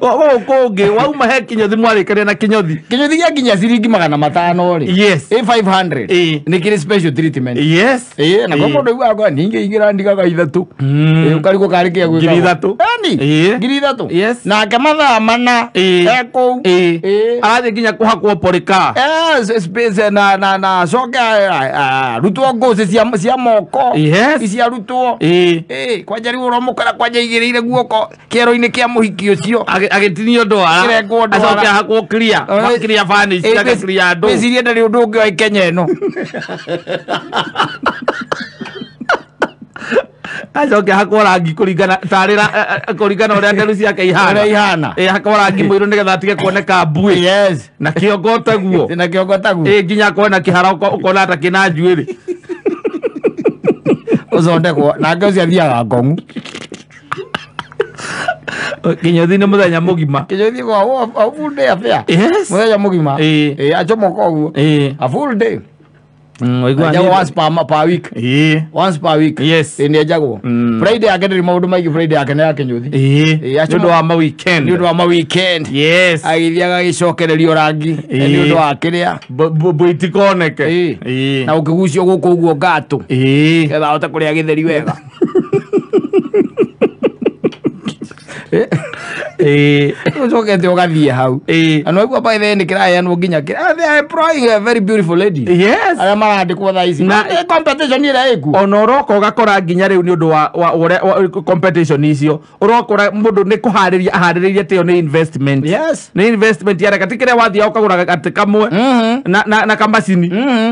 Gũkũ kũngĩ wauma he kinyothi mwarĩkania na kinyothi. Kinyothi gĩa kinya ciringi 500 rĩ. Yes. Ĩ 500. Ĩ. Nĩ kĩrĩ special treatment. Yes. Ĩ na kwa Ĩ. mũndũ aiguaga kwa ningĩ ingĩra ndigaga 3. Ĩ ũkarigwo karĩ kĩa gwĩkagwo. 3,000. Eni. Ĩ. 3,000. Yes. Nake mathaa 4. Ĩ. E kũu. Ĩ. Ĩ. Arathiĩ nginya kũhakwo porĩka. Space na acoke arutwo ngũcĩ cia moko. Yes. Ici arutwo. Ĩ. Ĩ kwanja rĩu ũramũkora kwanja igĩrĩire guoko kĩero-inĩ kĩa mũhiki ũcio. Agĩtinio ndwara. Kĩrengwo ndwara. Acoke ahakwo clear. Clear varnish, aka clear andũ. Wĩcirie ndarĩ ũndũ ũngĩ wa Kenya ĩno. Acoke ahakwo rangi kũringana tarĩ kũringana ũrĩa nderu ciake ihana. Ũrĩa ihana. Ĩ ahakwo rangi mũirũ nĩgetha atige kuoneka mbuĩ. Yes. Na kĩongo taguo. Na kĩongo taguo. Ĩ nginya akorwo na kĩhara ũkona ta kĩna njuĩrĩ. Ũthondekwo nake ũcio athiaga ngong'u. Kinyothi nĩ mũthenya mũgima. Kinyothi kwa a full day affair. Yes. Mũthenya mũgima. Ĩ. Ĩ acomoka ũguo. Ĩ. A full day. Waigua Enjagwo niĩ- once per week. Ĩ. Once per week. Yes. Ĩ nĩ enjagwo. Friday yake ndĩrĩ maũndũ maingĩ, Friday yake nĩ ya kĩnyũthi. Ĩ. Ĩ, Nĩ ũndũ wa ma weekend. Nĩ ũndũ wa ma weekend. Yes. Agĩthiĩ agagĩcokererio rangi. Ĩ. Nĩ ũndũ wa kĩrĩa. Mbũ itikoneke. Ĩ. Ĩ. Na ũkĩgucio gũkũ ũguo ngatũ. Ĩ. Getha ahote kũrĩa gĩtheri wega. Ĩ. Ũcokete ũgathiĩ hau. Ĩ. Na nĩwaigua by the way nĩ kĩraheanwo nginya kĩrĩa. They are employing a very beautiful lady. Yes. Arĩa marandĩkwo thaa ici. Na- Nĩ competition ĩrĩa ĩkuo. Ona ũroka ũgakora nginya rĩu nĩ ũndũ wa ũrĩa competition icio ũrokora mũndũ nĩ kũharĩria aharĩrĩirie atĩ ĩyo nĩ investment. Yes. Nĩ investment yareka ti kĩrĩa wathiaga ũkagũra gatĩ kamwe na kamacini.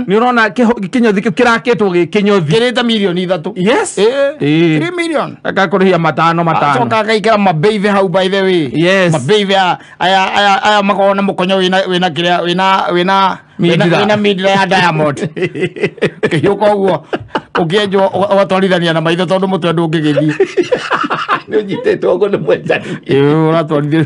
Nĩ ũrona kĩnyothi kĩu kĩrakĩtwo gĩ kĩnyothi. Kĩrĩte mirioni 3. Yes. Ĩ. Ĩ. 3 million. Agakũrĩhia matano matano. Acoka agaikĩra mabeibe hau by the way. Yes. Mabeibe aya makoragwo na mũkonyo wĩna kĩrĩa wĩna Mindira. wĩna mindira ya diamond. Kĩhiũka ũguo ũkĩenjwo ũgatwarithania na maitho tondũ mũtwe ndũngĩgĩthiĩ. Nĩ ũnyitĩtwo ũguo nĩ mwenjani. Ĩ ũratwarithia.